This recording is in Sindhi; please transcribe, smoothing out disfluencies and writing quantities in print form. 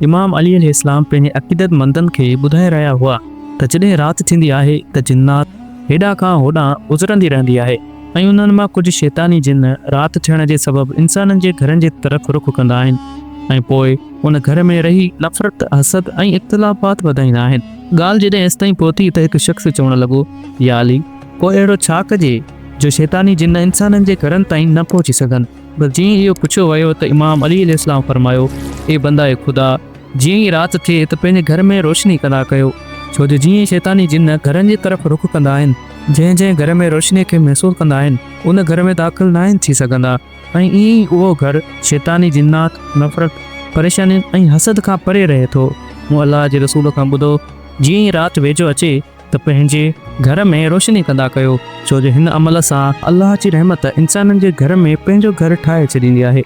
امام علي عليه السلام پنهنجي عقيدتمندن کي ٻڌائي رهيا هئا ته جڏهن رات ٿيندي آهي ته جنات هيڏانهن کان هوڏانهن گذرندي رهندي آهي ۽ انهن مان ڪجهه شيطاني جن رات ٿيڻ جي سبب انسانن جي گهرن جي طرف رخ ڪندا آهن ۽ پوء ان گهر ۾ رهي نفرت، حسد ۽ اختلافات وڌائيندا آهن. ڳالهه جڏهن ايستائين پهتي ته هڪ شخص چوڻ لڳو، يا علي! پوء اهڙو ڇا ڪجي جو شيطاني جن انسانن جي گهرن تائين نه پهچي سگهن؟ بس جيئن ئي اهو پڇيو ويو ته امام علي عليه السلام فرمايو، اي بنده خدا! جيئن ئي رات ٿئي ته پنهنجي گهر ۾ روشني ڪندا ڪيو، ڇو جو جيئن ئي شيطاني جن گهرن جي طرف رخ ڪندا آهن، جنهن جنهن گهر ۾ روشنيء کي محسوس ڪندا آهن، ان گهر ۾ داخل ناهن ٿي سگهندا ۽ ائين ئي اهو گهر شيطاني جنات، نفرت، پريشانين ۽ حسد کان پري رهي ٿو. مون الله جي رسول کان ٻڌو، جيئن ئي رات ويجهو اچي ته پنهنجي گهر ۾ روشني ڪندا ڪيو، ڇو جو هن عمل سان الله جي رحمت انسانن جي گهر ۾ پنهنجو گهر ٺاهي ڇڏيندي آهي.